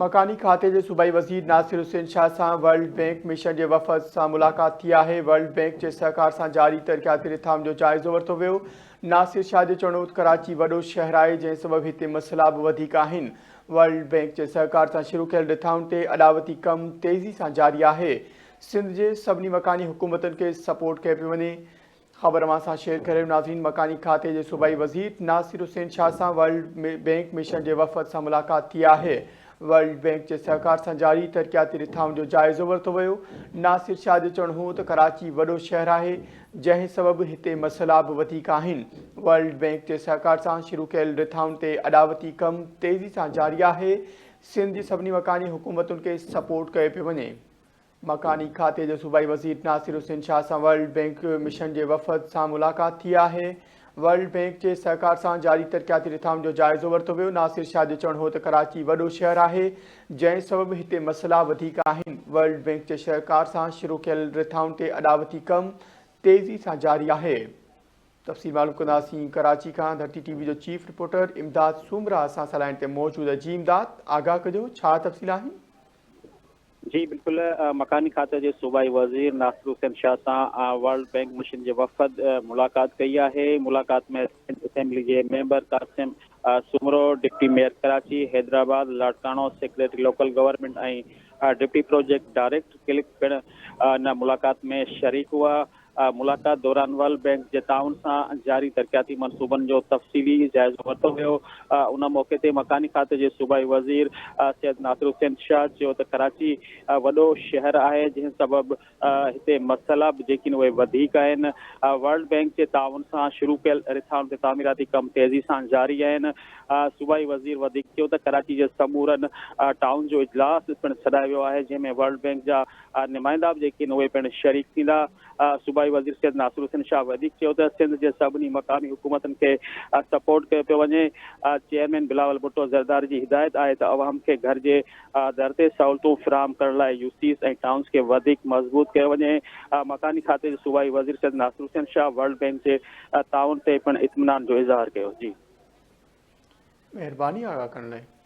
مڪاني کاتي جي صوبائي وزير ناصر حسين شاهه سان ورلڊ بئنڪ مشن جي وفد سان ملاقات ٿي آهي، ورلڊ بئنڪ جي سهڪار سان جاري ترقياتي رٿائن جو جائزو ورتو ويو، ناصر شاهه جو چوڻ هو ته ڪراچي وڏو شهر آهي جنهن سبب هتي مسئلا به وڌيڪ آهن، ورلڊ بئنڪ جي سهڪار سان شروع ڪيل رٿائن تي اڏاوتي ڪم تيزي سان جاري آهي، سنڌ جي سڀني مڪاني حڪومتن کي سپورٽ ڪيو پيو وڃي. خبر اوهان سان شيئر ڪري رهيون ناظرين مڪاني کاتي جي صوبائي وزير ناصر حسين شاهه سان ورلڊ بئنڪ مشن جي وفد سان ملاقات ٿي آهي ورلڊ بئنڪ جي سهڪار سان جاري ترقياتي رٿائن جو جائزو ورتو ويو ناصر شاهه جو چوڻ هو ته ڪراچي وڏو شهر آهي جنهن سبب هتي مسئلا به وڌيڪ آهن ورلڊ بئنڪ جي سهڪار سان شروع ڪيل رٿائن تي اڏاوتي ڪم تيزي سان جاري آهي سنڌ جي سڀني مڪاني حڪومتن کي سپورٽ ڪيو پيو وڃي. مڪاني کاتي جي صوبائي وزير ناصر حسين شاهه سان ورلڊ بئنڪ مشن جي وفد سان ملاقات ٿي آهي. ورلڊ بئنڪ جي سهڪار سان جاري ترقياتي رٿائن جو جائزو ورتو ويو. ناصر شاهه جو چوڻ هو ته ڪراچي وڏو شهر آهي جنهن سبب هتي مسئلا وڌيڪ آهن. ورلڊ بئنڪ جي سهڪار سان شروع ڪيل رٿائن تي اڏاوتي ڪم تيزي سان جاري آهي. تفصيل معلوم ڪنداسين ڪراچي کان ڌرتي ٽي وي جو چيف رپورٽر امداد سومرا اسان سان لائين تي موجود آهي. جي امداد آگاهه ڪجو ڇا تفصيل آهن؟ جي بلڪل مڪاني کاتي جي صوبائي وزير ناصر حسين شاهه سان ورلڊ بئنڪ مشن جي وفد ملاقات ڪئي آهي ملاقات ۾ سنڌ اسيمبلي جي member Qasim Soomro, deputy mayor Karachi, Hyderabad, Larkana, secretary local government ۽ deputy project director clerk پڻ ان ملاقات ۾ شريڪ هئا. ملاقات دوران ورلڊ بئنڪ جي تعاون سان جاري ترقياتي منصوبن جو تفصيلي جائزو ورتو ويو. ان موقعي تي مڪاني کاتي جي صوبائي وزير سيد ناصر حسين شاهه چيو ته ڪراچي وڏو شهر آهي جنهن سبب هتي مسئلا به جيڪي اهي وڌيڪ آهن. ورلڊ بئنڪ جي تعاون سان شروع ڪيل رٿائن تي تعميراتي ڪم تيزي سان جاري آهن. صوبائي وزير وڌيڪ چيو ته ڪراچي جي سمورن ٽائونز جو اجلاس پڻ سڏايو ويو آهي جنهن ۾ ورلڊ بئنڪ جا نمائندا به جيڪي آهن اهي پڻ شريڪ ٿيندا. صوبائي وزير سيد ناصر حسين شاهه وڌيڪ چيو ته سنڌ جي سڀني مقامي حڪومتن کي سپورٽ ڪيو پيو وڃي، چيئرمين بلاول ڀٽو زرداري جي هدايت آهي ته عوام کي گهر جي در تي سهولتون فراهم ڪرڻ لاء يو سيز ۽ ٽائونز کي وڌيڪ مضبوط ڪيو وڃي. مڪاني کاتي جي صوبائي وزير سيد ناصر حسين شاهه ورلڊ بئنڪ جي تعاون تي پڻ اطمينان جو اظهار ڪيو. جي. مهرباني آگاهه ڪرڻ لاء.